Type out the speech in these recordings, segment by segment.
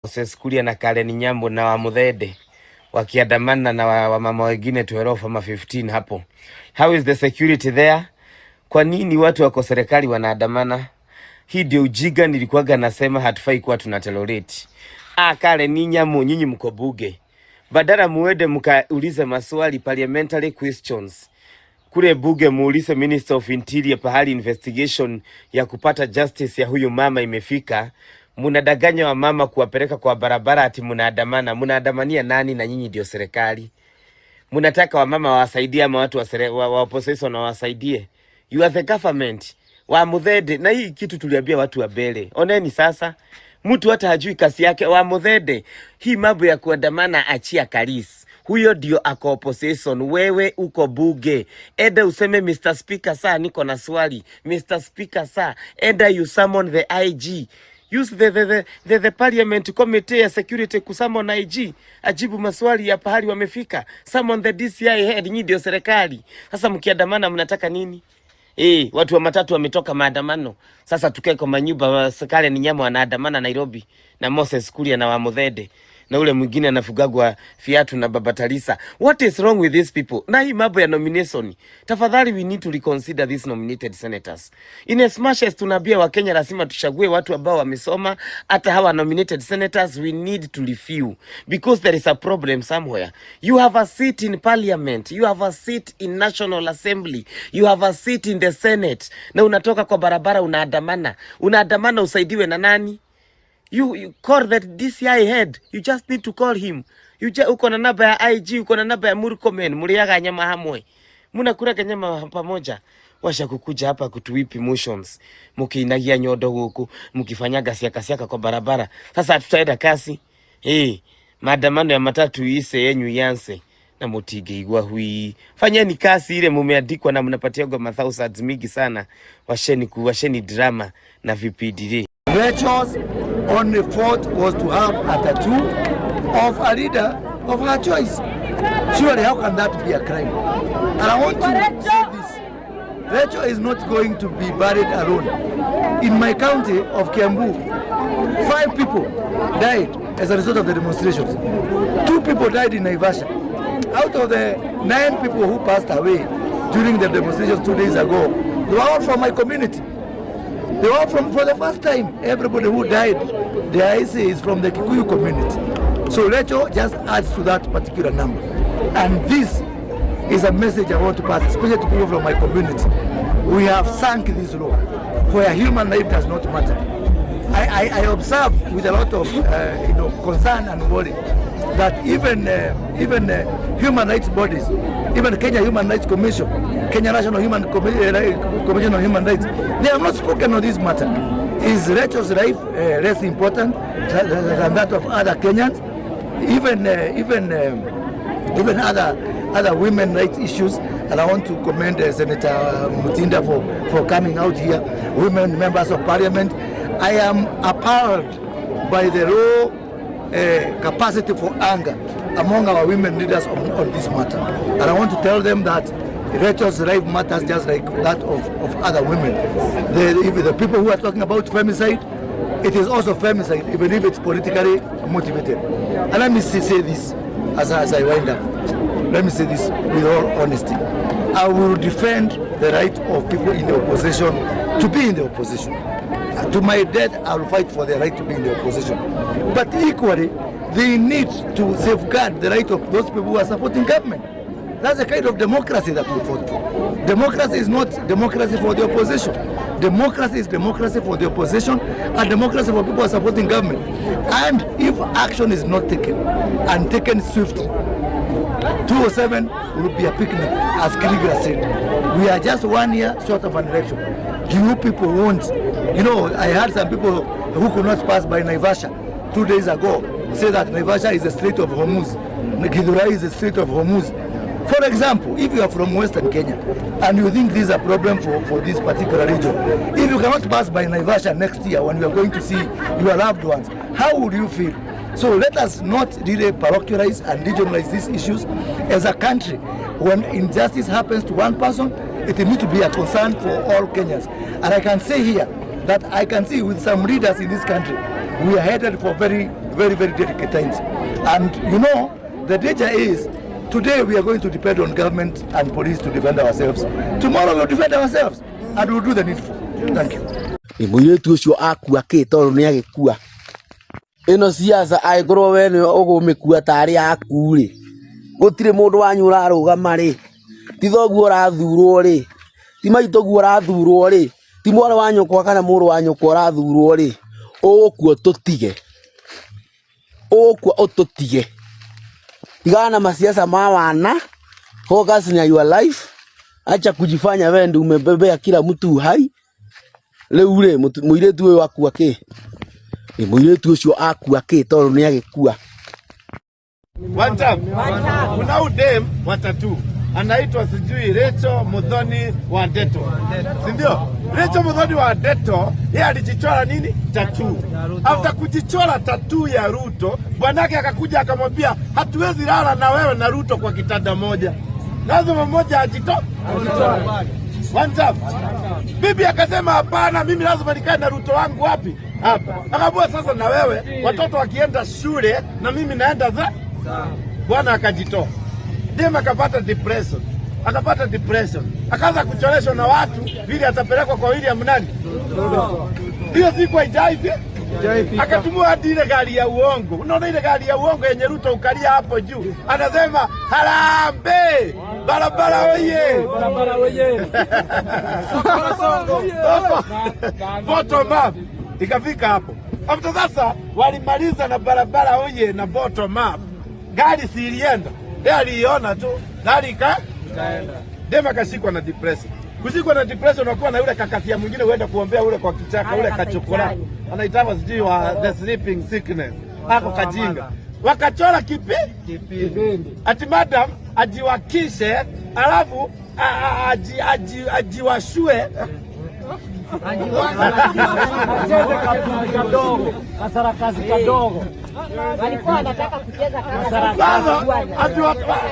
Moses Kuria na Karen Nyambo na Wamuthende wakiandamana na wamama wengine 12 ama 15 hapo. How is the security there? Kwa nini watu wako serikali wanaandamana? Hii ndio ujinga nilikuwaga nasema hatufai kuwa tuna tolerate. Ah, Karen Nyamu, nyinyi mko bunge. Badala muende mkaulize maswali, parliamentary questions kule bunge, muulize Minister of Interior pahali investigation ya kupata justice ya huyu mama imefika. Munadanganya wamama kuwapeleka kwa barabara ati munaandamana. Munaandamania nani na nyinyi ndio serikali? Munataka wamama wawasaidie ama watu wa opposition wawasaidie? You are the government. Wa Muthende, na hii kitu tuliambia watu wa mbele. Oneni sasa, mtu hata hajui kasi yake. Wa Muthende, hii mambo ya kuandamana achia Karis. Huyo ndio ako opposition, wewe uko bunge. Enda useme, "Mr. Speaker, sir, niko na swali. Mr. Speaker, sir," enda you summon the IG. Use the parliament committee ya security kusummon IG ajibu maswali ya pahali wamefika. Summon the DCI head. Nyinyi ndio serikali. Sasa mkiandamana mnataka nini? Watu wa matatu wametoka maandamano. Sasa tukae kwa manyumba, serikali ni nyama wanaandamana Nairobi na Moses Kuria na Wamuthende na ule mwingine anafugagwa fiatu na Baba Talisa. What is wrong with these people? Na hii mambo ya nomination. Tafadhali, we need to reconsider these nominated senators. In as much as tunaambia Wakenya lazima tuchague watu ambao wamesoma, hata hawa nominated senators we need to review because there is a problem somewhere. You have a seat in parliament, you have a seat in National Assembly, you have a seat in the Senate. Na unatoka kwa barabara unaandamana. Unaandamana usaidiwe na nani? You call that DCI head. You just need to call him. Uko na namba ya IG, uko na namba ya Murkomen, muliaga nyama hamwe. Munakulaga nyama pamoja. Washa kukuja hapa kutuwhip emotions. Mukiinagia nyondo guku, mukifanyaga siaka siaka kwa barabara. Sasa tutaenda kasi. Maandamano ya matatu ise yenyu yanse na mutingeigua hui. Fanyeni kazi ile mumeandikwa na mnapatiagwa mathousands mingi sana. Washeni washeni drama na VPDD. Rachel's only fault was to have a tattoo of a leader of her choice. Surely, how can that be a crime? And I want to say this. Rachel is not going to be buried alone. In my county of Kiambu, five people died as a result of the demonstrations. Two people died in Naivasha. Out of the nine people who passed away during the demonstrations 2 days ago, they were all from my community. They were all from, for the first time, everybody who died, the IC is from the Kikuyu community. So Rachel just adds to that particular number. And this is a message I want to pass, especially to people from my community. We have sunk this low, where human life does not matter. I observe with a lot of concern and worry that even human rights bodies, even Kenya Human Rights Commission, Kenya National Commission on Human Rights, they have not spoken on this matter. Is Rachel's life less important than that of other Kenyans? Even other women rights issues. And I want to commend Senator Mutinda for coming out here, women members of parliament. I am appalled by the low capacity for anger among our women leaders on this matter. And I want to tell them that Rachel's life matters just like that of other women. If the people who are talking about femicide, it is also femicide, even if it's politically motivated. And let me say this as I wind up. Let me say this with all honesty. I will defend the right of people in the opposition to be in the opposition. To my death, I will fight for the right to be in the opposition. But equally, they need to safeguard the right of those people who are supporting government. That's the kind of democracy that we fought for. Democracy is not democracy for the opposition. Democracy is democracy for the opposition and democracy for people who are supporting government. And if action is not taken, and taken swiftly, 207 will be a picnic, as Kiriga said. We are just one year short of an election. Do you people want, I heard some people who could not pass by Naivasha 2 days ago say that Naivasha is a Strait of Hormuz, Githurai is a Strait of Hormuz. For example, if you are from Western Kenya and you think this is a problem for this particular region, if you cannot pass by Naivasha next year when you are going to see your loved ones, how would you feel? So let us not really parochialize and regionalize these issues. As a country, when injustice happens to one person, it needs to be a concern for all Kenyans. And I can say here that I can see with some leaders in this country, we are headed for very very, very delicate times. And you know, the danger is today we are going to depend on government and police to defend ourselves. Tomorrow we'll defend ourselves and we'll do the needful. Thank you. Mũirĩtu ũcio akua kĩ tondũ nĩ agĩkua ĩno siasa angĩkorwo we nĩwe ũgũmĩkua tarĩ yaku rĩ, gũtirĩ mũndũ wanyu ũrarũgama rĩ, ti thoguo ũrathurwo rĩ, ti maitũguo ũrathurwo rĩ, ti mwarĩ wa nyũkwa kana mũrũ wa nyũkwa ũrathurwo rĩ, ũgũkua ũtũtige, ũgũkua ũtũtige. Tigana na masiasa ma wana, focus na your life. Acha kujifanya wewe ndio umebebea kila mtu uhai. Rĩu rĩ, mũirĩtu ũyũ akua kĩ? Mũirĩtu ũcio akua kĩ tondũ nĩ agĩkua. One time. Kuna udem watatu anaitwa sijui Rachel Muthoni wa Ndeto, si ndio? Rachel Muthoni wa Ndeto yeye alijichora nini tattoo. After kujichora tattoo ya Ruto, bwanake akakuja akamwambia, hatuwezi lala na wewe na Ruto kwa kitanda moja, lazima mmoja ajito One time. Bibi akasema hapana, mimi lazima nikae na Ruto wangu wapi? Hapa. Akaambiwa sasa na wewe watoto wakienda shule na mimi naenda za bwana akajitoa. Dem akapata depression. Akapata depression. Akaanza kuchoreshwa na watu vile atapelekwa kwa William nani? Hiyo siku haijaifi. Akatumia hadi ile gari ya uongo. Unaona ile gari ya uongo yenye Ruto ukalia hapo juu. Anasema harambee, barabara oye. Barabara oye. Soko. Bottom up. Ikafika hapo. After sasa walimaliza na barabara oye na bottom up. Gari si ilienda. Yeye aliiona tu. Gari ikaenda. Dem akashikwa na depression. Kushikwa na depression unakuwa na yule kakasia mwingine uenda kuombea ule kwa kichaka ule kachokora. Anaitwa sijui wa the sleeping sickness. Ako kajinga. Wakachora kipi? Kipindi. Ati madam ajiwakishe alafu ajiwashue Acheze kapindi kadogo, kasarakazi kadogo. Walikuwa wanataka kucheza kama Sasa ati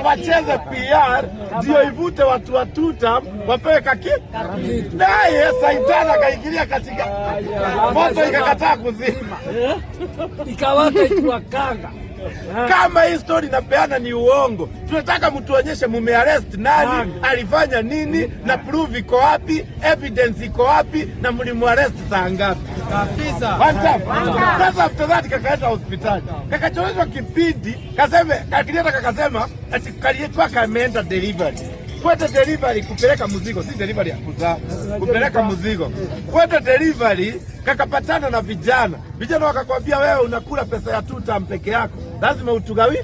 wacheze PR ndio ivute watu wa tuta wapewe kaki. Naye Saitani akaingilia katika moto ikakataa kuzima. Ikawaka ikiwakanga. Kama hii story napeana ni uongo, tunataka mtuonyeshe mumearrest nani, alifanya nini, na proof iko wapi, evidence iko wapi, na mlimuarrest saa ngapi? Kabisa. One time. Sasa after that kakaenda hospitali. Kakachoreshwa kipindi, kaseme kakilieta kakasema ati kalikuwa kameenda delivery. Kwenda delivery kupeleka mzigo, si delivery ya kuzaa, kupeleka mzigo. Kwenda delivery kakapatana na vijana. Vijana wakakwambia wewe unakula pesa ya tuta peke yako. Lazima utugawi.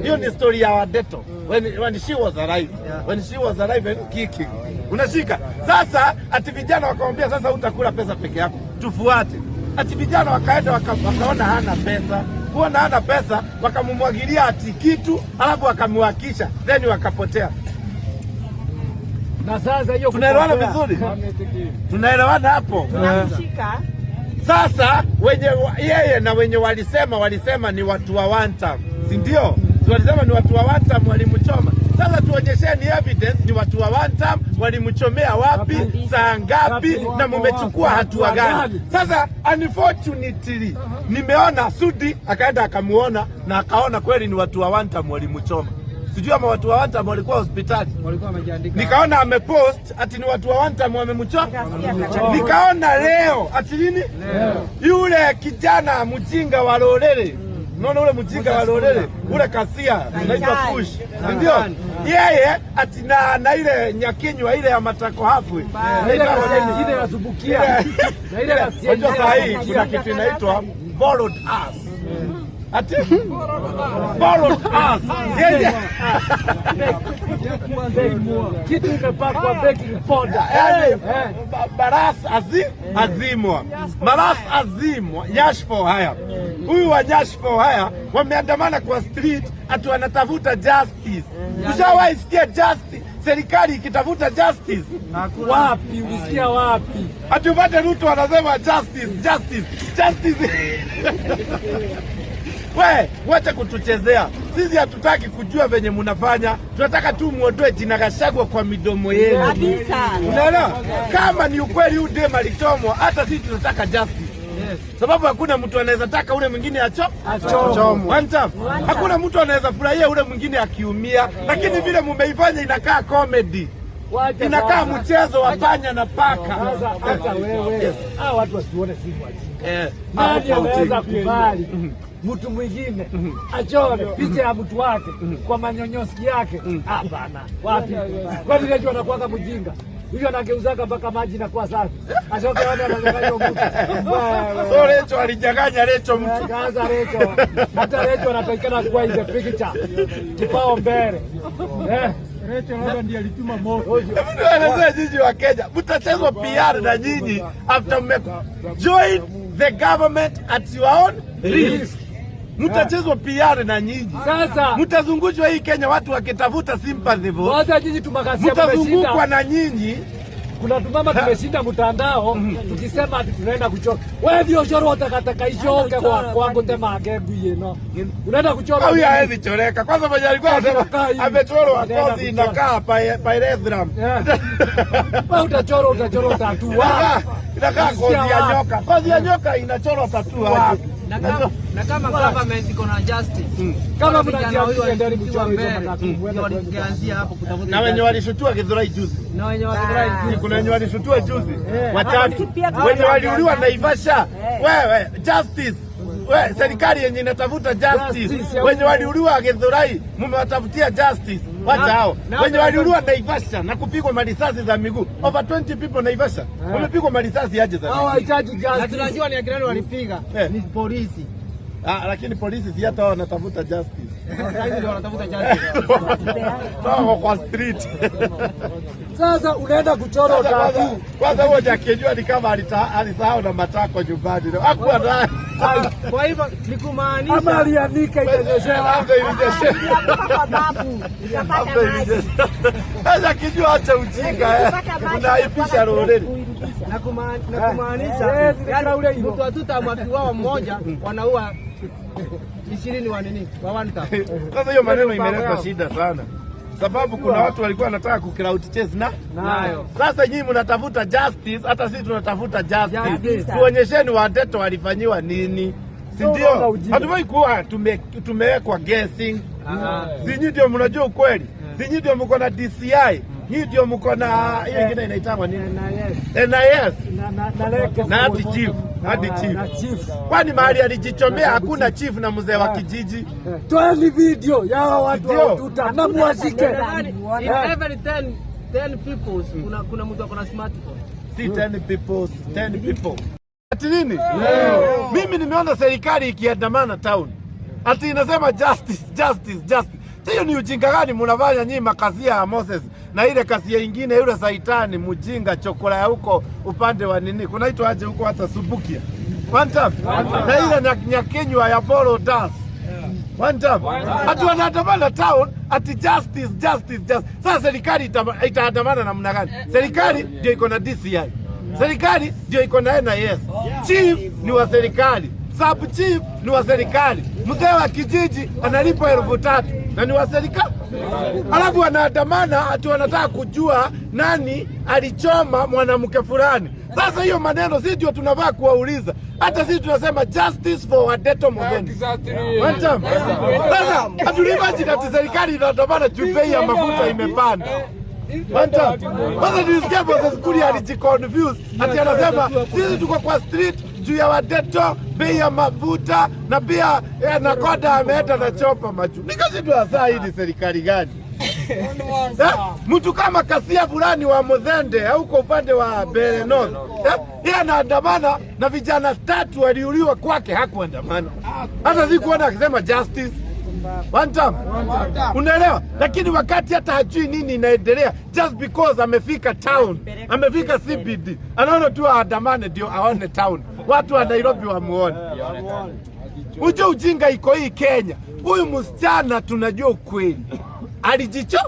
Hiyo ni story ya Wadeto. When she was alive. When she was alive and kicking. Unashika. Sasa ati vijana wakamwambia sasa utakula pesa peke yako. Tufuate. Ati vijana wakaenda wakaona hana pesa. Kuona hana pesa wakamumwagilia ati kitu alafu wakamwakisha then wakapotea. Na sasa hiyo Tunaelewana kupotea. vizuri? Tunaelewana hapo? Tunamshika. Sasa wenye yeye na wenye walisema ni watu wa one term, si ndio? Si walisema ni watu wa one term walimchoma. Sasa tuonyesheni evidence ni watu wa one term walimchomea wapi, saa ngapi, na mumechukua hatua gani? Sasa unfortunately nimeona Sudi akaenda akamuona na akaona kweli ni watu wa one term walimchoma. Sijui ama watu wa one term walikuwa hospitali. Walikuwa wamejiandika. Nikaona amepost ati ni watu wa one term wamemchoma. Nikaona leo ati nini? Yule kijana mjinga wa Lorere. Unaona ule mjinga wa Lorere, ule kasia unaitwa Push. Ndio? Yeye ati na ile nyakinywa ile ya matako hafu. Na ile ile inasumbukia. Na ile Unajua saa hii kuna kitu inaitwa borrowed ass. Ati borrowed ass. Yeye Kitu imepakwa baking powder. yani Baras azimwa Maras azimwa Nyash for hire. Huyu wa Nyash for hire wameandamana kwa street ati wanatafuta justice. Ushawahi sikia justice? Serikali ikitafuta justice Wapi ulisikia wapi? ati upate Ruto anasema justice, justice, justice. We, wacha kutuchezea. Sisi hatutaki kujua venye mnafanya, tunataka tu muondoe jina Gachagua kwa midomo yenu. Kabisa. Unaelewa? Kama ni ukweli huyu dem alichomwa, hata sisi tunataka justice. Sababu hakuna mtu anaweza taka ule mwingine Achomwe. One time. Hakuna mtu anaweza furahia ule mwingine akiumia, lakini vile mumeifanya inakaa comedy. Wacha Inakaa sasa. mchezo wa panya na paka. Sasa hata wewe hawa watu wasituone simu wajinga. Nani Hapo anaweza ujinga. kubali mtu mwingine achore picha ya mtu wake kwa manyonyoski yake? Hapana, wapi? Kwani Recho anakuwaga mjinga? Huyo anageuzaka mpaka maji inakuwa safi. Asoke wale ananyang'anya mtu. Wewe. So Recho alinyang'anya Recho mtu. Kaza Recho. Hata Recho anatakikana kuwa in the picture. Kipao mbele. Eh. Recho labda ndiye alituma moto. Hebu niwaelezee nyinyi wa Kenya, mtachezwa PR na nyinyi after mme join the government at your own risk. Mtachezwa PR na nyinyi. Sasa Mtazungushwa hii Kenya watu wakitafuta sympathy vote. wacha nyinyi tumakasia Mtazungukwa mmeshinda. na nyinyi. Kuna tumama tumeshinda mtandao tukisema ati tunaenda kuchora. Wewe ndio uchoro takataka ichoke kwa kwangu temange ngui ino. Unaenda kuchora. Huyu hawezi choreka. Kwanza mwenye alikuwa anasema Inakaa hivi. amechorwa Anaenda kozi kuchora. inakaa pyrethrum. Yeah. Wewe utachora utachora tatu. Inakaa kozi ya nyoka. Kozi ya nyoka inachorwa tatu aje. Na kama government iko na justice, Kama vijana mnajiamini huyu endeni walitiwa mchore hizo mbele, matatu, muende ndio kwenu. walianzia hapo kutafuta Na wenye justice. walishutua Githurai juzi. Na wenye Githurai juzi. Kuna wenye walishutua juzi watatu, Pia kuna wenye waliuliwa wajanja. Naivasha. Wewe justice, we serikali yenye inatafuta justice, Justice, wenye waliuliwa Githurai mmewatafutia justice, wacha hao wenye waliuliwa Naivasha na kupigwa marisasi za miguu, over 20 people Naivasha wamepigwa marisasi aje za miguu. Hawahitaji Na justice. tunajua ni akina nani walipiga. Ni polisi. Ah, lakini polisi si hata wao wanatafuta justice. Sasa hivi ndio wanatafuta justice. Wako kwa street. Sasa unaenda kuchora Kwanza- tatu. Kwanza huo jakijua ni kama alisahau na matako nyumbani. Hakuwa nayo. Kwa hivyo ni kumaanisha Ama alianika itanyeshewa. Labda ilinyeshewa. Ilianguka kwa babu ikapata Labda maji. ilinyeshewa. Sasa kijua acha ujinga eh. Ikipata maji Unaaibisha roreni. kuirudisha. na kumaanisha Eh, zile ule yani, hivyo. mtu wa tutam akiuawa mmoja wanaua 20 wa nini wa one tap. Sasa hiyo maneno Mpango imeleta yao. shida sana. Sababu kuna watu walikuwa wanataka kuclout chase na Nayo. sasa nyinyi mnatafuta justice, hata sisi tunatafuta justice. Justice. Tuonyesheni Wadeto walifanyiwa nini, si Sio ndio? unaona ujinga. Hatufai kuwa tumewekwa guessing. Sinyi ndio mnajua ukweli, sinyi ndio mko na DCI, nyinyi ndio mko na hiyo ingine inaitangwa nini? NIS na hadi chief, hadi chief. Na chief. Kwani mahali alijichomea hakuna chief na mzee wa kijiji? Toeni video ya hawa watu Ndio. wa tuta na muwashike. Nadhani in every 10 people kuna mtu ako na smartphone. Si 10 people, 10 people. Ati nini? Mimi nimeona serikali ikiandamana town. Ati inasema justice, justice, justice. Hiyo ni ujinga gani mnafanya nyinyi makasia ya Moses na ile kasia ingine yule saitani mjinga chokora ya huko upande wa nini? Kunaitwa aje huko hata Subukia. One time. Na ile nyakenywa ya Bolo Das. One time. Ati wanaandamana town ati justice, justice, justice. Sasa serikali itaandamana namna gani? Serikali ndio iko na DCI. Serikali ndio iko na NIS. Chief ni wa serikali. Sub chief ni wa serikali. Mzee wa kijiji analipwa 3,000 na ni wa serikali. Alafu wanaandamana ati wanataka kujua nani alichoma mwanamke fulani. Sasa hiyo maneno sisi ndio tunavaa kuwauliza. Hata sisi tunasema justice for Wadeto Muthoni. One time. Sasa hatulimagine ati serikali inaandamana juu bei ya mafuta imepanda. One time. Sasa nilisikia Moses Kuria alijiconfuse ati anasema sisi tuko kwa street juu ya Wadeto, bei ya mafuta na pia Nakoda ameenda na chopa machu. Nikashindwa saa hii ni serikali gani? Mtu kama kasia fulani wa Muthende huko upande wa Mbeere North, yeye anaandamana na vijana tatu waliuliwa kwake, hakuandamana hata sikuona akisema justice. One time. Unaelewa? Lakini wakati hata hajui nini inaendelea, just because amefika town, amefika CBD, anaona tu aandamane ndio aone town, watu wa Nairobi wamuone. Ujue ujinga iko hii Kenya. Huyu msichana tunajua ukweli alijicho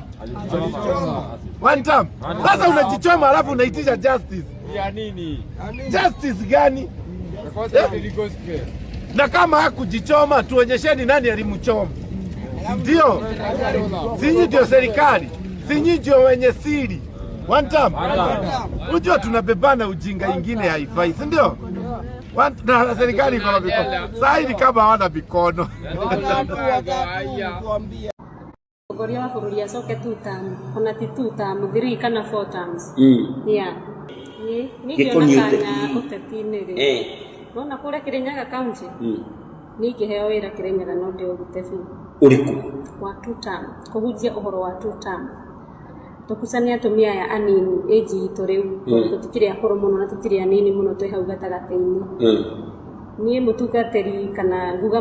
one time. Sasa unajichoma alafu unaitisha justice Ya nini? Justice gani? Kwanza ni gospel. Na kama hakujichoma tuonyesheni nani alimchoma. Ndio sinyi ndio serikali, sinyi ndio wenye siri. One time. Unajua tunabebana ujinga ingine haifai, si ndio? Na serikali iko na mikono. Sasa ni kama hawana mikono. Mũtongoria wa bũrũri acoke two term, ona ti two term, three kana four terms. Yeah. Ĩĩ, niĩ Gĩkoniĩ ingĩona ũteti. kanya ũteti-inĩ rĩ. Wona kũrĩa Kĩrĩnyaga county, niĩ ingĩheo wĩra Kĩrĩnyaga no ndĩũrute biũ. Ũrĩkũ? Wa two term, kũhunjia ũhoro wa two term. Tũkucanie atumia aya anini age itũ rĩu, tũtikĩrĩ akũrũ mũno na tũtirĩ anini mũno, twĩ hau gatagatĩ-inĩ. Niĩ mũtungatĩri kana nguga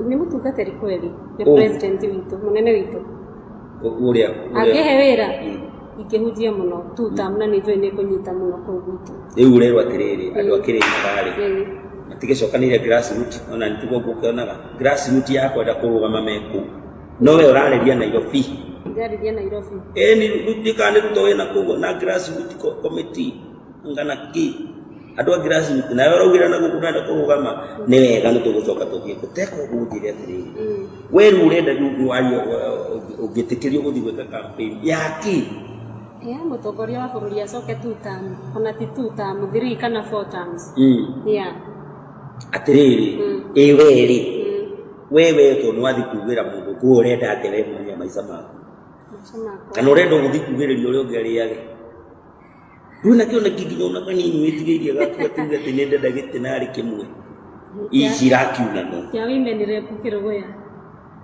nĩ mũtungatĩri kweli, nĩ president witũ, mũnene witũ. Ũrĩa Angĩhe wĩra ingĩhunjia mũno two term na nĩ njũĩ nĩ kũnyita mũno kũu gwitũ. Rĩu ũrerwo atĩrĩrĩ, andũ a Kĩrĩnyaga rĩ, matigecokanĩire grassroot, ona nĩtiguo ngũkĩonaga grassroot ya kwenda kũrũgama me kũu, no we ũrarĩria Nairobi. Ndĩrarĩria Nairobi. Ĩni ndikana nĩ Ruto wĩna kũu na grassroot committee ngana kĩ andũ a grassroot, nawe ũraugĩra na gũkũ ndũrenda kũrũgama. Nĩ wega, nĩ tũgũcoka tũthiĩ gũteka ũguo. Ũnjĩre atĩrĩrĩ, we rĩu ũrenda rĩu waria ũngĩtĩkĩrio gũthiĩ gwĩka campaign ya kĩ? Ya mũtongoria wa bũrũri acoke two term, ona ti two term, three kana four terms. Yeah. Atĩrĩrĩ, ĩ we rĩ, we tondũ nĩ wathiĩ kugĩra mũndũ kũu, ũrenda atĩa we mwenyewe maica maku? Maica makwa. Kana ũrenda gũthiĩ kugĩrĩria ũrĩa ũngĩ arĩage? Ndũrĩ na kĩoneki nginya ona kanini wĩtigĩirie gaku atuge atĩ nĩ ndenda gĩtĩ narĩ kĩmwe ici irakiunanwo? Kĩa women rep Kĩrũgũya.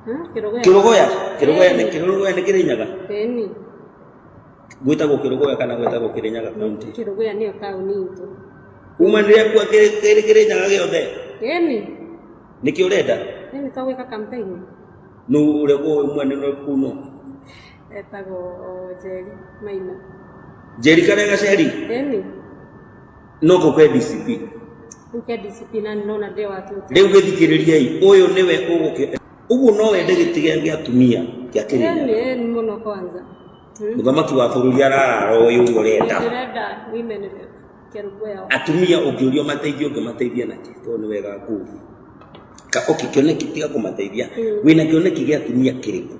Ha? Kĩrũgũya. Kĩrũgũya, Kĩrũgũya nĩ Kĩrũgũya nĩ Kĩrĩnyaga. Ĩni. Gwĩtagwo Kĩrũgũya kana gwĩtagwo Kĩrĩnyaga county? Kĩrũgũya nĩyo taũni itũ. Umanire kwa Kĩrĩnyaga gĩothe? Ĩni. Nĩkĩ ũrenda? Ĩni to gwĩka campaign. Nũ ũrĩa mwene kũu no? Etagwo Njeri Maina. Njeri karĩa gaceri? Ĩni. No kũ ke DCP? Rĩu ke DCP na nĩndona ndĩ wa tuta. Rĩu gĩthikĩrĩriei, ũyũ nĩwe ũgũkĩ ũguo no wende gĩtĩ gĩa atumia kĩa Kĩrĩnyaga? Ĩni, ĩni mũno kwanza. Mũthamaki wa bũrũri ararara ũyũ ũrĩa ũrenda. Ndĩrenda women rep Kĩrũgũya. Atumia ũngĩũrio mateithio, ũngĩmateithia nakĩ? Tondũ nĩ wega ngũrie. Ka okay, kĩoneki, tiga kũmateithia, wĩna kĩoneki gĩa atumia kĩrĩkũ?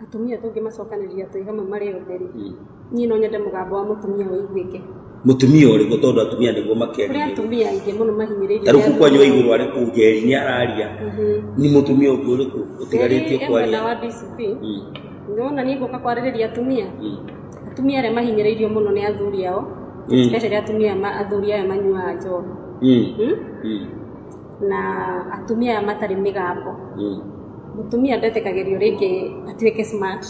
Atumia tũngĩmacokanĩrĩria twĩ hamwe marĩ othe rĩ, niĩ no nyende mũgambo wa mũtumia ũiguĩke. Mũtumia ũrĩkũ? Tondũ atumia nĩguo Kũrĩ makĩarĩrie. atumia aingĩ mũno mahinyĩrĩirio. Ta rĩu kũu kwanyu wa igũrũ arĩ kũu Njeri nĩ araria, nĩ mũtumia ũngĩ ũrĩkũ ũtigarĩtie Njeri e mwena kwaria? wa DCP. Nĩwona niĩ ngũka kwarĩrĩria atumia, atumia arĩa mahinyĩrĩirio mũno nĩ athuri ao, especially atumia athuri aya manyuaga njohi. Na atumia aya matarĩ mĩgambo. Mũtumia ndetĩkagĩrio rĩngĩ atuĩke smart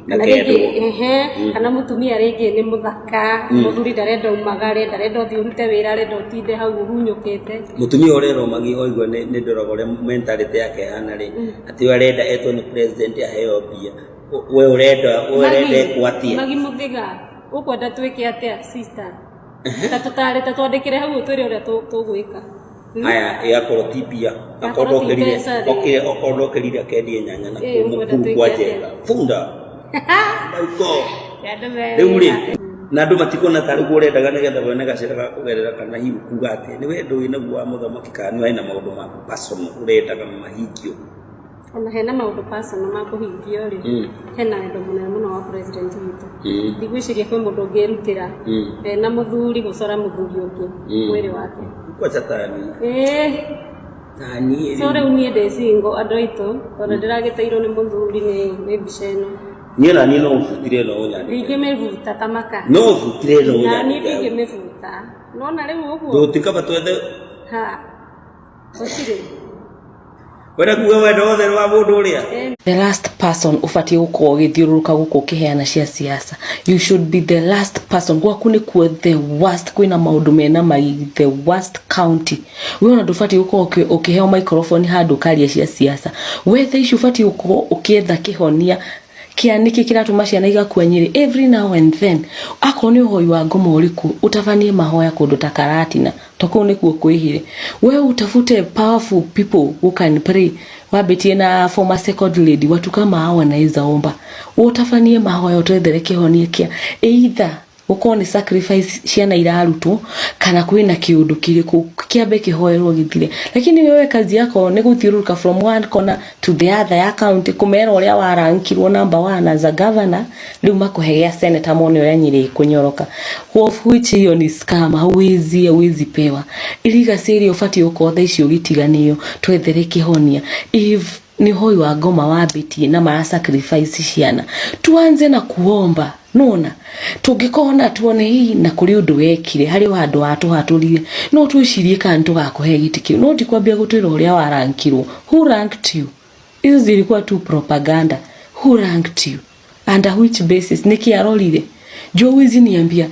Na kana rĩngĩ kendwo. Ehe, kana mũtumia rĩngĩ nĩ mũthaka, mũthuri ndarenda umagare, ndarenda ũthiĩ ũrute wĩra, arenda ũtinde hau ũhunyũkĩte. Mũtumia ũrĩa ũromagia oigua nĩ ndoraga ũrĩa mentality yake ĩhana rĩ, atĩ we arenda etwo nĩ president aheo mbia. We ũrenda ekwo atĩa? Magi mũthĩga ũkwenda twĩke atĩa, sister? Ta tũtarĩ ta twandĩkĩre hau ũtwĩre ũrĩa tũgwĩka. Aya, ĩgakorwo ti mbia. Akorwo Akorwo ti ndokĩrire mbeca rĩ. Okorwo ndokĩrire akendie nyanya na Ĩ, kũu ũkwenda Mũkuru twĩke kwa atĩa? Njenga bunda na uko. Andũ me Rĩu rĩ, wĩra. Na andũ matikona tarĩ guo ũrendaga nĩgetha wone gacĩra ga kũgerera, kana hihi kuga atĩ nĩ wendo wĩ naguo wa mũthamaki, kana nĩ hena maũndũ maku personal ũrendaga mahingio? Ona hena maũndũ personal ma kũhingio rĩ, hena wendo mũnene mũno wa president witũ. Ndigwĩciria kwĩ mũndũ ũngĩrutĩra ena mũthuri gũcora mũthuri ũngĩ mwĩrĩ wake. Kwacha tani. Ĩĩ. Tani. So rĩu niĩ ndĩ single, andũ aitũ, tondũ ndĩragĩteirwo nĩ mũthuri nĩ mbica ĩno. Niĩ na niĩ no ũbutire no ũnyandĩke. Ndingĩmĩbuta ta maka. No ũbutire no Na niĩ ũnyandĩke. ndingĩmĩbuta, nona rĩu ũguo. Tũtikaba twethe. Ha, gũtirĩ. Wenda kuga wendo wothe nĩ wa mũndũ ũrĩa. The last person ũbatiĩ gũkorwo ũgĩthiũrũrũka gũkũ ũkĩheana cia siasa, you should be the last person. Gwaku nĩkuo the worst, kwĩna maũndũ mena magigi, the worst county. We ona ndũbatiĩ gũkorwo ũkĩheo microphone handũ ũkaria cia siasa. We thaa ici ũbatiĩ gũkorwo ũkĩetha kĩhonia kĩa nĩkĩ kĩratũma ciana igakua Nyĩrĩ every now and then. Akorwo nĩ ũhoi wa ngoma ũrĩkũ, ũtabanie mahoya kũndũ ta Karatina, to kũu nĩkuo kwĩhire. We utafute powerful people who can pray, wambĩtie na former second lady, watu kama hao wanaweza omba. Ũtabanie mahoya, ũtwethere kĩhonia kĩa either Gũkorwo nĩ sacrifice ciana irarutwo kana kwĩna kĩũndũ kĩrĩkũ kĩambe kĩhoerwo gĩthire. Lakini wewe kazi yako nĩ gũthiũrũrũka from one corner to the other ya county kũmera ũrĩa warankirwo number one as a governor, rĩu makũhe gĩa senator mone ũrĩa Nyĩrĩ ĩkũnyoroka, of which hiyo ni scam. Hauwezi pewa irigaci ĩrĩa ũbatiĩ gũkorwo thaa ici ũgĩtiganĩo. Twethere kĩhonia. If ni hoi wa ngoma wambĩtie na mara sacrifice ciana, tuanze na kuomba. Nona tũngĩkona tuone hii na kũrĩ ũndũ wekire harĩ o handũ watũhatũrire, no twĩcirie kana nĩtũgakũhe gĩtĩ kĩu, no ti kwambia gũtwĩra ũrĩa warankirwo. Who ranked you? Hizo zilikuwa tu propaganda. Who ranked you? Under which basis? Nĩkĩ arorire? Juu huwezi niambia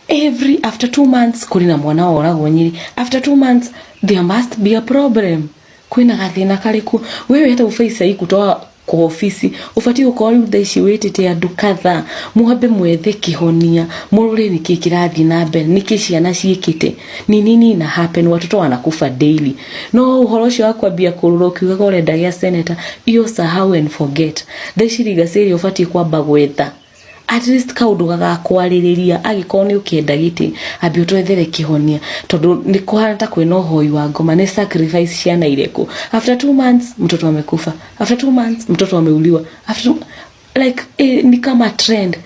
every after 2 months kũrĩ na mwana woragwo Nyĩrĩ. After 2 months there must be a problem. Kwĩna gathĩna karĩkũ? Wewe hata ufai sahi kutoa kwa ofisi. Ũbatiĩ gũkorwo rĩu thaa ici wĩtĩte andũ kadhaa, mwambe mwethe kĩhonia, mũrore nĩkĩ kĩrathiĩ na mbere, nĩkĩ ciana ciĩkĩte, ni nini ina happen, watoto wanakufa daily. No ũhoro ũcio wa kwambia kũrũra ũkiugaga ũrenda gĩa senator, iyo sahau and forget. Thaa ici legacy ĩrĩa ũbatiĩ kwamba gwetha at least kaũndũ gagakwarĩrĩria, angĩkorwo nĩ ũkĩenda gĩtĩ, ambe ũtwethere kĩhonia, tondũ nĩ kũhana ta kwĩna ũhoi wa ngoma. Nĩ sacrifice ciana irĩkũ? After 2 months mtoto amekufa, after 2 months mtoto ameuliwa, after two, like ni kama trend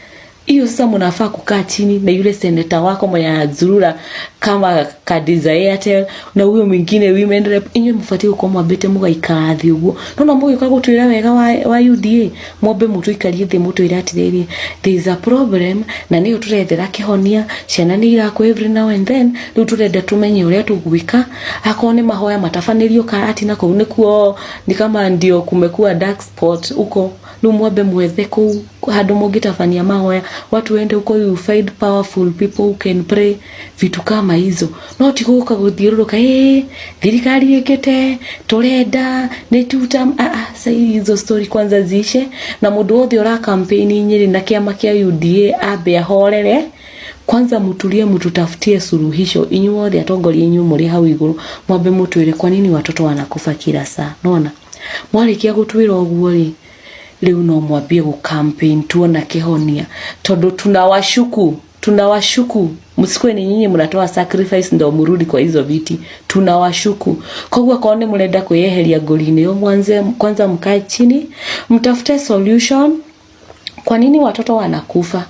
hiyo. Sasa mnafaa kukaa chini na yule seneta wako mwenye anazurura kama kadi za Airtel na huyo mwingine women rep. Inyuĩ mũbatiĩ gũkorwo mwambĩte mũgaikara thĩ ũguo. Nona mũgĩũka gũtwĩra wega wa UDA, mwambe mũtũikarie thĩ, mũtwĩre atĩrĩrĩ, there is a problem na nĩyo tũrethera kĩhonia. Ciana nĩ irakua every now and then. Rĩu tũrenda tũmenye ũrĩa tũgwĩka. Akorwo nĩ mahoya matabanĩrio Karatina, kũu nĩkuo ni kama ndio kumekuwa dark spot huko. Rĩu mwambe mwethe kũu handũ mũngĩtabania mahoya, watu wende huko, you find powerful people who can pray, vitu kama hizo. No ti gũka gũthiũrũrũka, ĩ thirikari ĩkĩte, tũrenda nĩ tuta. Ah, ah, sasa hizo story kwanza ziishe, na mũndũ wothe ũra campaign Nyĩrĩ na kĩama kĩa UDA ambe ahorere kwanza. Mtulie, mtutafutie suluhisho. Inyuothe atongoria, inyuĩ mũrĩ hau igũrũ, mwambe mũtwĩre kwa nini watoto wanakufa kila saa. Nona mwarĩkia gũtwĩra ũguo rĩ, rĩu no mwambie gũ campaign tuona kĩhonia, tondũ tunawashuku, tunawashuku. Msikuwe ni nyinyi mnatoa sacrifice ndo murudi kwa hizo viti. Tunawashuku. Koguo akorwo nĩ mũrenda kwĩyeheria ngũri-inĩ ĩyo, mwanze kwanza mkae chini, mtafute solution. Kwa nini watoto wanakufa?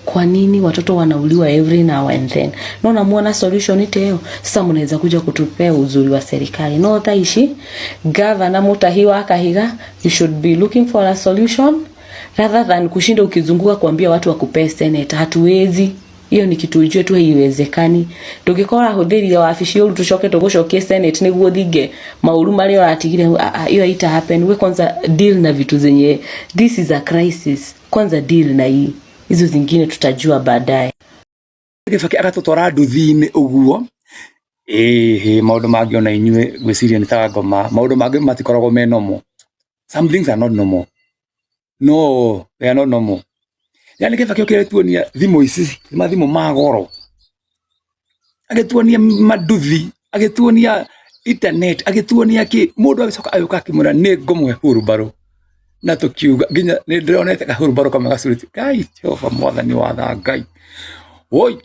Kwa nini watoto wanauliwa every now and then? Naona muona solution ite sasa mnaweza kuja kutupea uzuri wa serikali. No thaa ici, Governor Mutahi wa Kahiga, you should be looking for a solution rather than kushinda ukizunguka kuambia watu wakupee senator. Hatuwezi. Iyo ni kitu ujue tu haiwezekani. Ndũngĩkorwo ũrahũthĩrire wabici ũru tũcoke tũgũcokie senate nĩguo thinge maũru marĩa ũratigire. Ah, ah, hiyo haita happen. We kwanza deal na vitu zenye, this is a crisis. Kwanza deal na hii, hizo zingine tutajua baadaye. Gĩbaki agatũtwara nduthi-inĩ ũguo ĩhĩ, maũndũ mangĩ ona inyuĩ ngwĩciria nĩ ta ngoma. Maũndũ mangĩ matikoragwo me normal. Some things are not normal. No, they are not normal. Yani Kĩbaki okire tuonia thimũ ici nĩ mathimũ ma goro, agĩtuonia manduthi, agĩtuonia internet, agĩtuonia kĩ. Mũndũ agĩcoka agĩũka akĩmwĩra nĩ ngũmũhe hurumbarũ, na tũkiuga nginya nĩ ndĩronete kahurumbarũ kamwe gacurĩtie. Ngai Jehova mwathani wa tha, Ngai woi,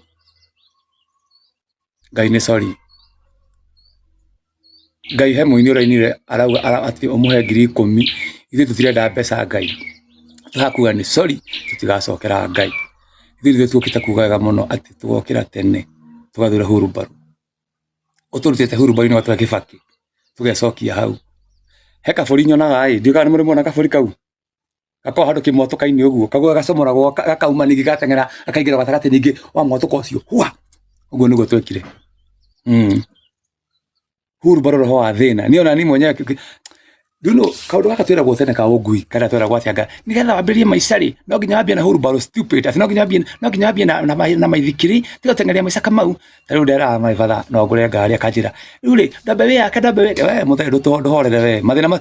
Ngai nĩ sorry. Ngai he mũini ũrainire arauga atĩ ũmũhe 10,000. Ithuĩ tũtirenda mbeca. Ngai tũrakuga nĩ sorry, tũtigacokera. Ngai ithuĩ nithuĩ tuokĩte kuga wega mũno atĩ tũgokĩra tene tũgathura hurumbarũ. Ũtũrutĩte hurumbarũ-inĩ gwatũra Kĩbaki, tũgecokia hau. He kabũri nyonaga ĩ, ndiũĩ kana nĩ mũrĩ muona kabũri kau gakoragwo handũ kĩmwatũka-inĩ ũguo, kaguo gacomoragwo gakauma, ningĩ gateng'era gakaingĩra gatagatĩ ningĩ wa mwatũka ũcio hua. Ũguo nĩguo twekire. Hurumbarũ roho wa thĩna niĩ ona niĩ mwenyewe. Do you know kaũndũ gaka twĩragwo tene ka ũngui karĩa twĩragwo atĩ anga nĩgetha wambĩrĩrie maica rĩ, no nginya wambie na hurumbarũ? Stupid. Atĩ no nginya wambie na maithikiri, tiga gũteng'eria maica kamau. Ta rĩu nderaga my father no ngũre ngari, akanjĩra rĩu rĩ ndambe wĩyake, ndambe wĩke. We mũthee, ndũhorere we. Mathĩna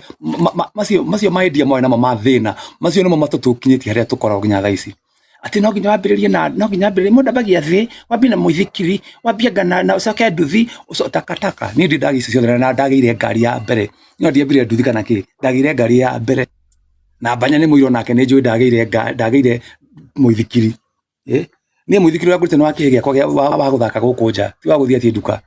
macio ma India moĩ namo ma thĩna macio nĩmo matũtũkinyĩtie harĩa tũkoragwo nginya thaa ici, atĩ no nginya wambĩrĩrie na no nginya wambĩrĩrie. Mũndũ ambagia thĩ, wambie na mũithikiri, wambie anga na ũcoke nduthi, takataka. Niĩ ndirĩ ndagĩa icio ciothe na ndagĩire ngari ya mbere. No ndiambire nduthi kana kĩ, ndagĩire ngari ya mbere na Mbanya nĩ mũiro nake nĩ njũĩ ndagĩire ndagĩire mũithikiri. Niĩ mũithikiri ũrĩa ngũrĩte nĩ wa kĩhĩ gĩakwa gĩa- wa wa gũthaka gũkũ nja, ti wa gũthiĩ atĩ nduka.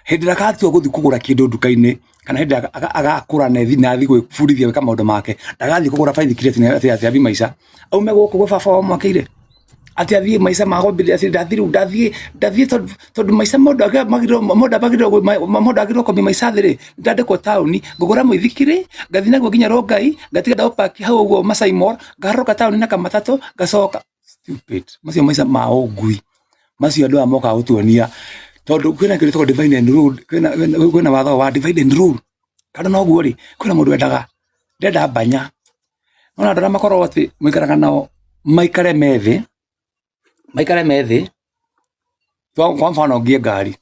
Hĩndĩ ĩrĩa agatua gũthiĩ kũgũra kĩndũ nduka-inĩ, kana hĩndĩ ĩrĩa agakũra na athiĩ na athiĩ gwĩbundithia gwĩka maũndũ make, ndagathiĩ kũgũra baithikiri atĩ nĩ- atĩ atĩ athiĩ maica. Aume gũkũ gwĩ baba wao mwakĩire, atĩ athiĩ maica ma kwambĩrĩria atĩ ndathiĩ rĩu ndathiĩ ndathiĩ tondũ tondũ maica mũndũ agĩrĩirwo mũndũ agĩrĩirwo mũndũ agĩrĩirwo kwambia maica thĩ rĩ, ndandĩkwo taũni, ngũgũra mũithikiri, ngathiĩ naguo nginya Rongai, ngatiga ndaũpaki hau ũguo Masai Mall, ngarũrũka taũni na kamatatũ, ngacoka. Stupid. Macio maica ma ũngui. Macio andũ aya mokaga gũtuonia tondũ kwĩna kĩndũ gĩtagwo divide and rule, kwĩna kwĩna watho wa divide and rule. Kana noguo rĩ, kwĩna mũndũ wendaga ndenda mbanya. Nĩwona andũ arĩa makoragwo atĩ mũikaraga nao maikare me thĩ, maikare me thĩ, kwa mfano ngie ngari,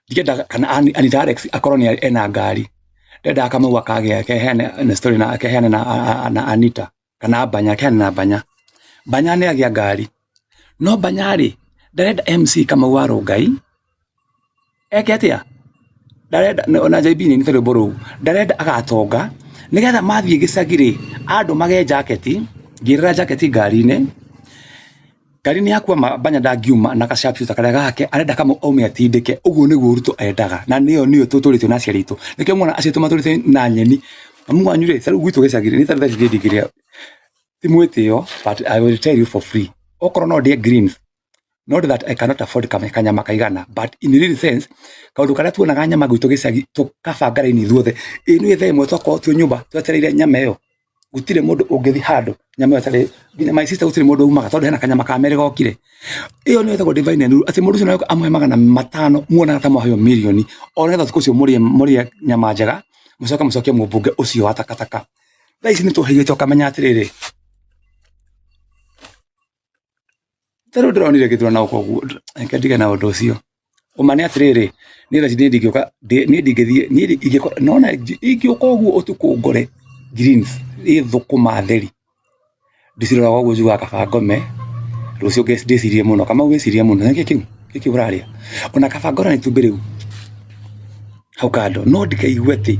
ndingĩenda kana Anita Alex akorwo nĩ ena ngari, ndendaga Kamau akagĩa keheane na story na keheane na Anita kana Banya keheane na Banya. Banya nĩ agĩa ngari, no Banya rĩ, ndarenda MC Kamau wa Rongai eke atĩa? Ndarenda ona JB nĩ ainĩte rwĩmbo rũu, ndarenda agatonga nĩgetha mathiĩ gĩcagi rĩ, andũmage njaketi, ngĩrĩra njaketi ngari-inĩ, ngari-inĩ yakwa ma Banya ndangiuma na ga sharpshooter karĩa gake, arenda Kamau aume atindĩke, ũguo nĩguo Ruto endaga, na nĩyo nĩyo tũtũrĩtio na aciari aitũ, nĩkĩo mwana aciari aitũ matũrĩte na nyeni, mamu wanyu rĩ, ta rĩu gwitũ gĩcagi rĩ, niĩ ta rĩu thaa ici ndingĩrĩa, ti mwĩtĩo but I will tell you for free, okorwo no ndĩe greens, not that I cannot afford kanyama kaigana but in real sense kaundu karia tuonaga nyama gwitũ gĩcagi tũkabanga raini ithuothe ĩ nĩ thaa ĩmwe twakorwo twĩ nyũmba twetereire nyama ĩyo gũtirĩ mũndũ ũngĩthiĩ handũ nyama ĩyo ĩtarĩ nginya my sister gũtirĩ mũndũ umaga tondũ hena kanyama ka merĩ gokire ĩyo nĩyo ĩtagwo divine and rule atĩ mũndũ ũcio no amũhe 500 muonaga ta mwaheo mirioni o nĩgetha ũtukũ ũcio mũrĩe mũrĩe nyama njega mũcoke mũcokie mũmbunge ũcio wa takataka thaa ici nĩ tũhĩgĩte ũkamenya atĩrĩrĩ Ta rĩu ndĩronire gĩthurano koguo reke ndige na ũndũ ũcio. Ũma nĩ atĩrĩrĩ, niĩ thaa ici niĩ ndingĩũka niĩ ndingĩthiĩ niĩ ingĩkorwo nĩwona ingĩũka ũguo ũtukũ ngore greens ĩ thũkũma theri, ndĩciroraga ũguo njugaga kaba ngome, rũciũ ndĩcirie mũno. Kamau wĩcirie mũno, nĩkĩ kĩu nĩkĩ kĩu ũrarĩa? Ona kaba ngorwo na itumbĩ rĩu hau kando, no ndikaigue atĩ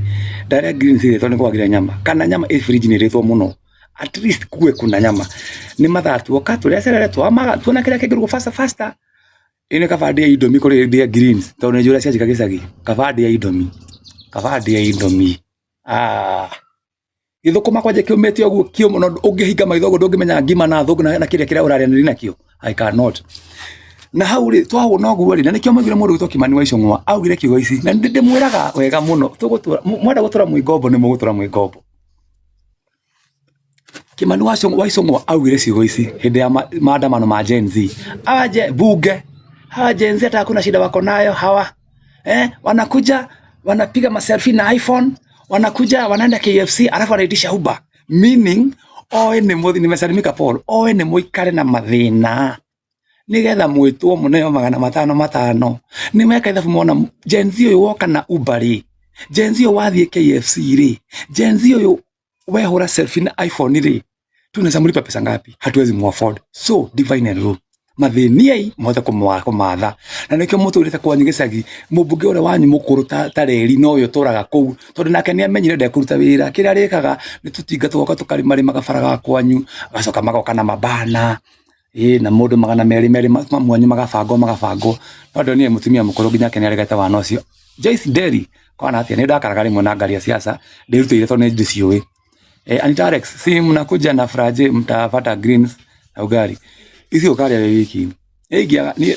ndarĩa greens rĩ tondũ nĩ kwagire nyama, kana nyama ĩ fridge -inĩ ĩrĩtwo mũno. At least kuwe kuna nyama nĩ mathaa tuoka tũrĩa cerere twamaga tuona kĩrĩa kĩngĩrugwo faster faster ĩĩ nĩ kaba ndĩe indomie kũrĩ ndĩe greens tondũ nĩ njũĩ ũrĩa cianjika gĩcagi kaba ndĩe indomie kaba ndĩe indomie ah gĩthũkũma kwanja kĩũmĩte ũguo kĩũmũ no ũngĩhinga maitho ũguo ndũngĩmenya ngima na thũngũ na kĩrĩa kĩrĩa ũrarĩanĩria nakĩo I cannot na hau rĩ twahũna ũguo rĩ na nĩkĩo maugire mũndũ gwĩtwo Kimani wa Ichung'wa augire kiugo ici na nĩ ndĩmwĩraga wega mũno tũgũtũra mwenda gũtũra mwĩ ngombo nĩ mũgũtũra mwĩ ngombo Kimani wa Ichung'wa augire ciugo ici hĩndĩ ya maandamano ma Gen Z. Hawa je, bunge hawa Gen Z hata hakuna shida wako nayo hawa eh, wanakuja wanapiga maselfie na iPhone, wanakuja wanaenda KFC alafu wanaitisha Uber, meaning oe nĩ mũthi, nimesalimika Paul, oe nĩ mũikare na mathĩna nigetha mwĩtwo mũneo 500 500 nĩ meka ithabu mona Gen Z ũyũ woka na Uber rĩ, Gen Z ũyũ wathiĩ KFC rĩ, Gen Z ũyũ wehũra selfie na iPhone rĩ, tunaweza mlipa pesa ngapi? Hatuwezi muafford. So divine and rule mathĩniei mũhote kũmatha na nĩkĩo mũtũrĩte kwanyu gĩcagi mũmbunge ũrĩa wanyu mũkũrũ ta reri nowe ũtũraga kũu tondũ nake nĩ amenyire ndekũruta wĩra kĩrĩa arĩkaga nĩ tũtinga tũgoka tũkarĩmarĩma gabara ga kwanyu agacoka magoka na mabana ĩĩ na mũndũ 200 200 mamwanyu magabangwo magabangwo no ndonire mũtumia mũkũrũ nginya ake nĩ aregete wana ũcio Joyce Nderi kwana atĩa nĩ ndakaraga rĩmwe na ngaria siasa ndĩrutĩire tondũ nĩ ndĩciũĩ eh, Anita Alex si mnakuja na fraje mtapata greens na ugali ici ũkarĩa wĩ wiki ĩingĩaga niĩ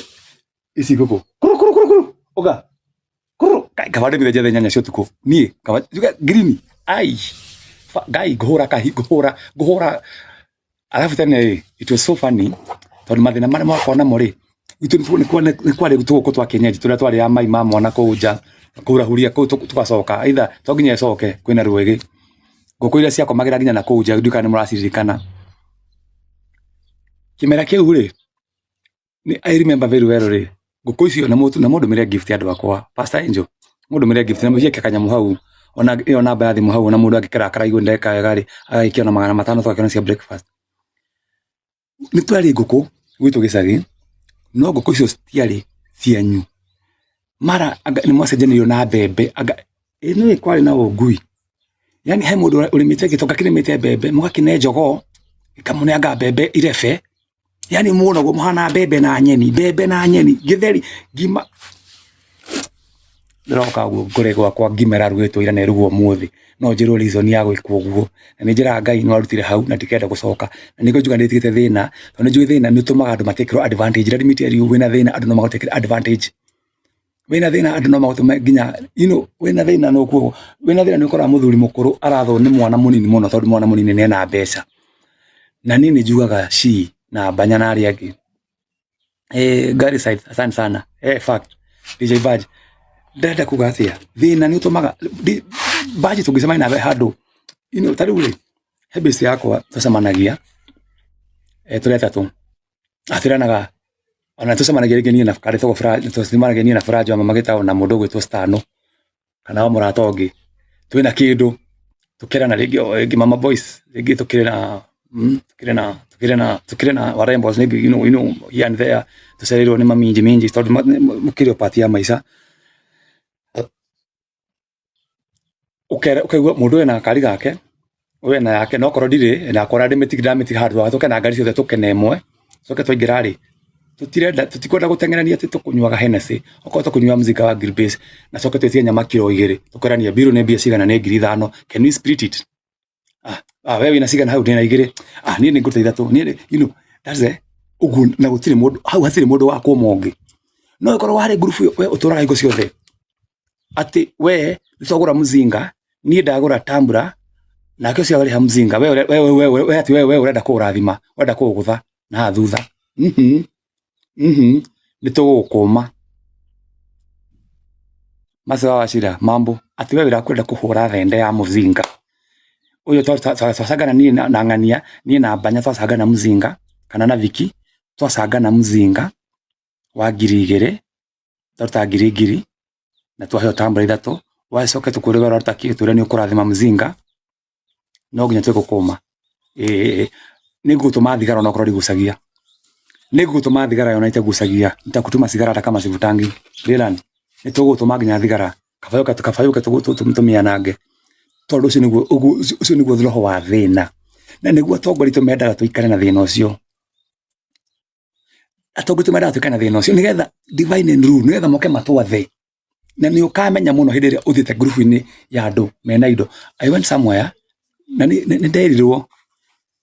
ici ngũkũ kuru kuru kuru kuru ũka kuru kaba ndĩmire njethe nyanya cia ũtukũ niĩ kaba njuge green ai ngai ngũhũra kahi ngũhũra ngũhũra Alafu tene ĩ, it was so funny tondũ mathĩna marĩa mwakoragwo namo rĩ, gwitũ nĩ kwarĩ tũgũkũ twa kienyeji tũrĩa twarĩaga mai ma mwana kũu nja, kũhurahuria kũu tũgacoka either to nginya ĩcoke kwĩna rwĩgĩ. Ngũkũ iria ciakomagĩra nginya na kũu nja ndiũĩ kana nĩ mũraciririkana. Kĩmera kĩu rĩ, nĩ I remember very well rĩ, ngũkũ icio na mũndũmĩre gift andũ akwa, Pastor Angel, mũndũmĩre gift na mũciĩke kanyamũ hau, ona ĩyo namba ya thimũ hau ona mũndũ angĩkĩrakara aigue ndeka wega rĩ, agagĩikio na 500 tũgakĩona cia breakfast. Nĩ twarĩ ngũkũ gwitũ gĩcagi, no ngũkũ icio citiarĩ cianyu. Mara anga nĩ mwacenjanĩirio na mbembe, anga ĩ nĩũĩ kwarĩ na ũngui. Yaani he mũndũ ũrĩmĩte gĩtonga kĩrĩmĩte mbembe, mũgakĩne jogoo, ĩkamũneanga mbembe irebe, Yani muonagwo muhana mbembe na nyeni, mbembe na nyeni, githeri ngima. Ndĩroka ũguo ngore gwakwa ngima ĩrarugĩtwo ira na ĩrugwo ũmũthĩ, no njĩrwo reason ya gwĩkwo ũguo. Na nĩ njĩraga Ngai nĩ warutire hau na ndikenda gũcoka. Na nĩkĩo njugaga nĩ ndigĩte thĩna, tondũ nĩ njũĩ thĩna nĩ ũtũmaga andũ matekĩrwo advantage. Let me tell you, wĩna thĩna andũ no magũtekĩre advantage. Wĩna thĩna andũ no magũtũme nginya, you know, wĩna thĩna nĩ ũkuo, wĩna thĩna nĩ ũkoraga mũthuri mũkũrũ arathwo nĩ mwana mũnini mũno tondũ mwana mũnini nĩ ena mbeca. Na niĩ nĩ njugaga ci na Mbanya na arĩa angĩ. Eh, Gary side, asante sana. Eh, fact. DJ Badge. Ndĩrenda kuga atĩa? Thĩna nĩ ũtũmaga Badge tũngĩcemania nawe handũ. You know, ta rĩu rĩ, he base yakwa tũcemanagia eh, tũrĩ atatũ. Atwĩranaga ona tũcemanagia rĩngĩ niĩ na karĩ tũgũ tũcemanagia niĩ na Furajo wa mama gĩtao na mũndũ ũgwĩtwo Stano kana wa mũrata ũngĩ twĩna kĩndũ tũkerana rĩngĩ o rĩngĩ mama boys rĩngĩ tũkĩrĩ na tũkĩrĩ na tũkĩrĩ na tũkĩrĩ na warembos maybe you know here and there tũcereirwo nĩ maminji minji tondũ mũkĩrĩ o part ya maica. Ũkaigua mũndũ ena gakari gake, ũyũ ena yake, na okorwo ndirĩ nakora ndĩmĩtige ndamĩtiga handũ haha tũke na ngari ciothe tũkene ĩmwe, tũcoke twaingĩra rĩ, tũtirenda tũtikwenda gũteng'erania atĩ tũkũnyuaga Hennessy, okorwo tũkũnyua mzinga wa Green Base na coke twĩtie nyama kiro 2, tũkerania mbirũ nĩ mbia cigana, nĩ 5,000, can we split it? Ah, ah, we wĩna cigana hau? Ndĩna 2. Ah, niĩ nĩ ngũruta 3, niĩ that's it ũguo. Na gũtirĩ mũndũ hau, hatirĩ mũndũ wa kũma ũngĩ. No ĩkorwo warĩ ngurubu ĩyo we ũtũraga hingo ciothe atĩ we nĩ twagũra mzinga, niĩ ndagũra tambura, nake ũcio arĩha mzinga, we we we we we atĩ we ũrenda kũũrathima, ũrenda kũũgũtha na haha thutha, nĩ tũgũgũkũma macio wa Wachira mambo atĩ we wĩra kwenda kũhũra thende ya mũzinga ũyũ. Twacangana niĩ na ng'ania, niĩ na Mbanya twacangana mzinga, kana na Viki twacangana mzinga wa 2,000, twaruta ngiri ngiri na twaheo tambura 3. Wacoke tũkwĩre we ũraruta kĩ, twĩre nĩ ũkũrathima mzinga, no nginya twĩgũkũma. Ĩĩ, nĩ ngũgũtũma thigara onokorwo ndigucagia, nĩ ngũgũtũma thigara ona itagucagia. Nitakutuma sigara hata kama sivutangi. Dylan, nĩ tũgũgũtũma nginya thigara kabayũke kabayũke tũmĩanange, tondũ ũcio nĩguo ũcio nĩguo roho wa thĩna, na nĩguo atongoria aitũ mendaga tũikare na thĩna ũcio. Atongoria aitũ mendaga tũikare na thĩna ũcio nĩgetha divine and rule, nĩgetha moke matwathe. Na nĩ ũkamenya mũno hĩndĩ ĩrĩa ũthiĩte ngurubu-inĩ ya andũ mena indo. I went somewhere na nĩ nderirwo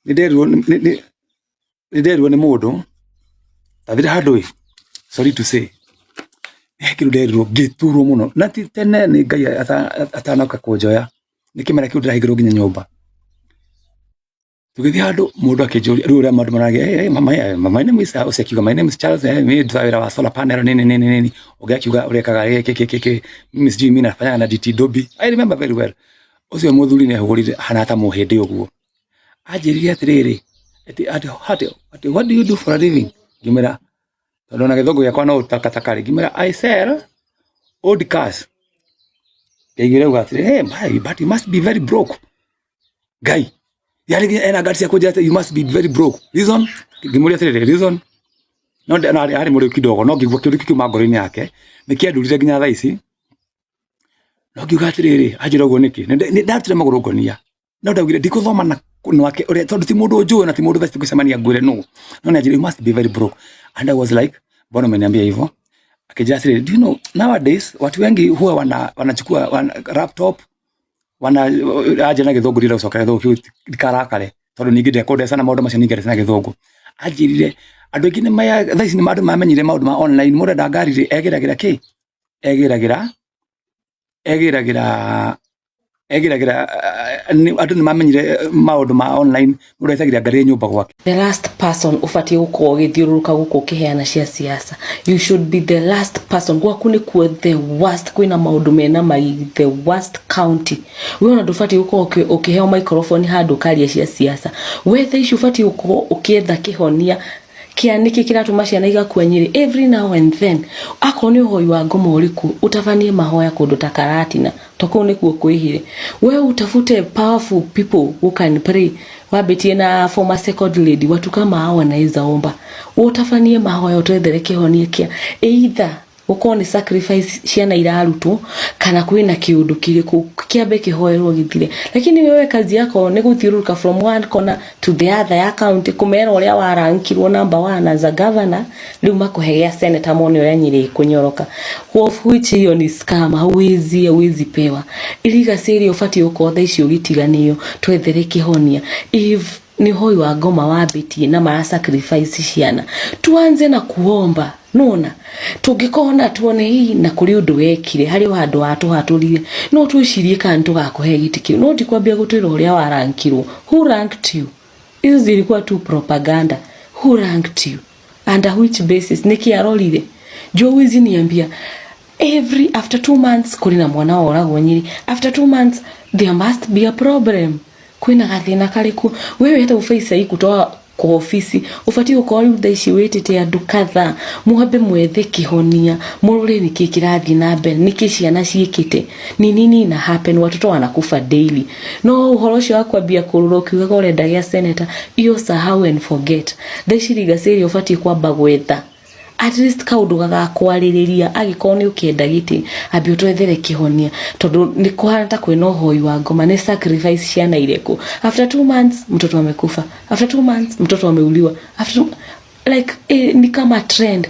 nĩ nderirwo nĩ mũndũ ndathire handũ ĩ, sorry to say, he kĩndũ nderirwo ngĩturwo mũno, na ti tene nĩ Ngai atanoka kũnjoya, nĩ kĩmera kĩu ndĩrahingĩrwo nginya nyũmba. Tũgĩthiĩ handũ mũndũ akĩnjũria rĩu ũrĩa maũndũ maragia, "Hey, hey, mama, hey, my name is," ũcio akiuga, "My name is Charles, mimi ndutaga wĩra wa solar panel," nini nini nini. Ũngĩ akiuga, "Ũrekaga gĩkĩ gĩkĩ gĩkĩ." Mimi sijui, mimi nafanyaga na DT Dobie. I remember very well, ũcio mũthuri nĩ ahũgũrire ahana ta mũhĩndĩ ũguo, anjĩrire atĩrĩrĩ atĩ atĩ, "What do you do for a living?" Ngĩmwĩra, tondũ ona gĩthũngũ gĩakwa no takataka rĩ, ngĩmwĩra, "I sell old cars." Ngaiguire auga atĩrĩ, "Hey, my, but you must be very broke." Ngai yarĩ nginya ena ngari cia kũnjĩra atĩ, "You must be very broke." Reason, ngĩmũria atĩrĩrĩ, reason no no arĩ mũrĩu kidogo, no ngĩigua kĩũndũ kĩu ngoro-inĩ yake nĩ kĩandurire nginya thaa ici. No ngiuga atĩrĩrĩ, anjĩra ũguo nĩkĩ? Nĩ ndarutire magũrũ ngonia, no ndaugire ndikũthoma na nwake ũrĩa, tondũ ti mũndũ njũĩ na ti mũndũ thaa ici tũngĩcemania ngwĩre nũ. No nĩ anjĩra, "You must be very broke," and I was like, "Mbona umeniambia hivyo?" Akijia atĩrĩrĩ, "Do you know nowadays watu wengi huwa wanachukua laptop wana," anja na gĩthũngũ, ndira gũcokera gĩthũngũ kĩu ndikarakare, tondũ ningĩ ndekũndeca na maũndũ macio, ningĩ ndeca na gĩthũngũ. Anjĩrire andũ aingĩ nĩ maya thaa ici nĩ andũ mamenyire maũndũ ma online, mũndũ enda ngari rĩ, egĩragĩra kĩ, egĩragĩra andũ nĩ mamenyire maũndũ ma online, mũndũ etagĩra ngari nyũmba gwake. The last person ũbatiĩ gũkorwo ũgĩthiũrũrũka gũkũ ũkĩheana cia siasa, you should be the last person. Gwaku nĩkuo the worst, kwĩna maũndũ mena magigi, the worst county. We ona ndũbatiĩ gũkorwo ũkĩheo microphone handũ ũkaria cia siasa. We thaa ici ũbatiĩ gũkorwo ũkĩetha kĩhonia kĩa nĩkĩ kĩratũma ciana igakua Nyĩrĩ every now and then. Akorwo nĩ ũhoi wa ngoma ũrĩkũ, ũtabanie mahoya kũndũ ta Karatina, to kũu nĩkuo kwĩhire. We utafute powerful people who can pray, wambĩtie na former second lady, watu kama hao wanaweza omba. Ũtabanie mahoya ũtwethere kĩhonia kĩa either Gũkorwo nĩ sacrifice ciana irarutwo kana kwĩna kĩũndũ kĩrĩkũ kĩambe kĩhoerwo gĩthire. Lakini wewe kazi yako nĩ gũthiũrũrũka from one corner to the other ya county kũmera ũrĩa warankirwo number one as a governor, rĩu makũhe gĩa senator mone ũrĩa Nyĩrĩ ĩkũnyoroka. Of which hiyo ni scam, hauwezi hauwezi pewa. Irigaci ĩrĩa ũbatiĩ gũkorwo thaa ici ũgĩtiganĩo twethere kĩhonia. If nĩ ũhoi wa ngoma wambĩtie na mara sacrifice ciana, tuanze na kuomba nona tũngĩkona tuone hii na kũrĩ ũndũ wekire harĩ o handũ watũhatũrire no twĩcirie kana nĩtũgakũhe gĩtĩ kĩu, no ti kwambia gũtwĩra ũrĩa warankirwo. Who ranked you? Hizo zilikuwa tu propaganda. Who ranked you? Under which basis? Nĩkĩ arorire? Juu huwezi niambia every after 2 months kũrĩ na mwana woragwo Nyĩrĩ. After 2 months there must be a problem. Kwĩna gathĩna karĩkũ? Wewe hata ufai sahi kutoa kwa ofisi, ũbatiĩ gũkorwo rĩu thaa ici wĩtĩte andũ kadhaa mwambe mwethe kĩhonia, mũrore nĩkĩ kĩrathiĩ na mbere, nĩkĩ ciana ciĩkĩte, ni nini ina happen, watoto wanakufa daily. No ũhoro ũcio wa kwambia kũrũra ũkiugaga ũrenda gĩa senator, iyo sahau and forget. Thaa ici legacy ĩrĩa ũbatiĩ kwamba gwetha at least kaũndũ gagakwarĩrĩria, angĩkorwo nĩ ũkĩenda gĩtĩ, ambe ũtwethere kĩhonia, tondũ nĩ kũhana ta kwĩna ũhoi wa ngoma. Nĩ sacrifice ciana irĩkũ? After 2 months mtoto amekufa, after 2 months mtoto ameuliwa, after two, like ni kama trend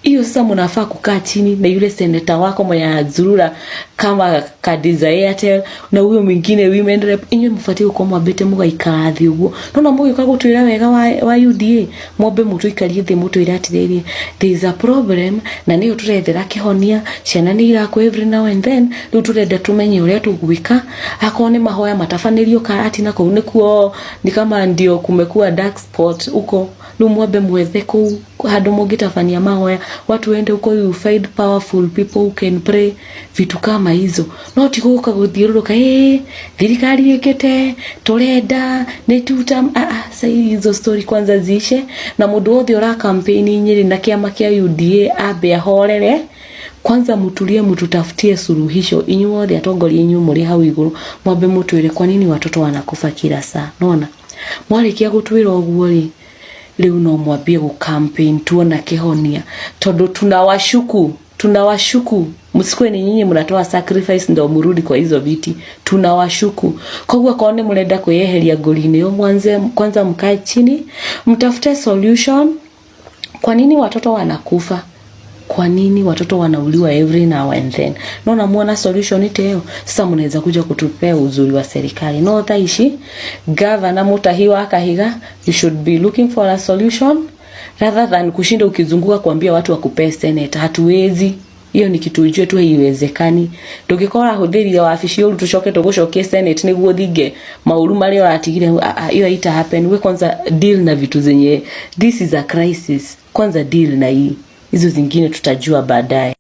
hiyo. Sasa mnafaa kukaa chini na yule seneta wako mwenye anazurura kama kadi za Airtel na huyo mwingine women rep, inyuĩ mũbatiĩ gũkorwo mwambĩte mũgaikara thĩ ũguo nona mũgĩũka gũtwĩra wega wa UDA, mwambe mũtũikarie thĩ mũtwĩre atĩrĩrĩ, there is a problem na nĩyo tũrethera kĩhonia, ciana nĩ irakua every now and then, rĩu tũrenda tũmenye ũrĩa tũgwĩka. Akorwo nĩ mahoya matabanĩrio Karatina, kũu nĩkuo ni kama ndio kumekuwa dark spot huko, rĩu mwambe mwethe kũu handũ mũngĩtabania mahoya, watu wende huko, you find powerful people who can pray, vitu kama hizo. No ti gũka gũthiũrũrũka, ĩ thirikari ĩkĩte tũrenda nĩ tuta. Ah, ah, sasa hizo story kwanza ziishe, na mũndũ wothe ũra campaign Nyĩrĩ na kĩama kĩa UDA ambe ahorere kwanza, mutulie, mututafutie suluhisho. Inyuothe atongoria, inyuĩ mũrĩ hau igũrũ, mwambe mũtwĩre kwa nini watoto wanakufa kila saa. Nona mwarĩkia gũtwĩra ũguo rĩ, rĩu no mwambie gũ campaign tuona kĩhonia, tondũ tunawashuku, tunawashuku. Msikuwe ni nyinyi mnatoa sacrifice ndo murudi kwa hizo viti. Tunawashuku. Koguo akorwo nĩ mũrenda kwĩyeheria ngori-inĩ ĩyo, mwanze kwanza mkae chini mtafute solution. Kwa nini watoto wanakufa? Kwa nini watoto wanauliwa every now and then? Naona muona solution ite hiyo, sasa mnaweza kuja kutupea uzuri wa serikali. No thaa ici governor Mutahi wa Kahiga, you should be looking for a solution rather than kushinda ukizunguka kuambia watu wakupee senator. Hatuwezi, iyo ni kitu ujue tu haiwezekani. Ndũngĩkorwo ũrahũthĩrire wabici ũru tũcoke tũgũcokie senate nĩguo thinge maũru marĩa ũratigire. Ah, ah, hiyo haita happen. We kwanza deal na vitu zenye, this is a crisis, kwanza deal na hii, hizo zingine tutajua baadaye.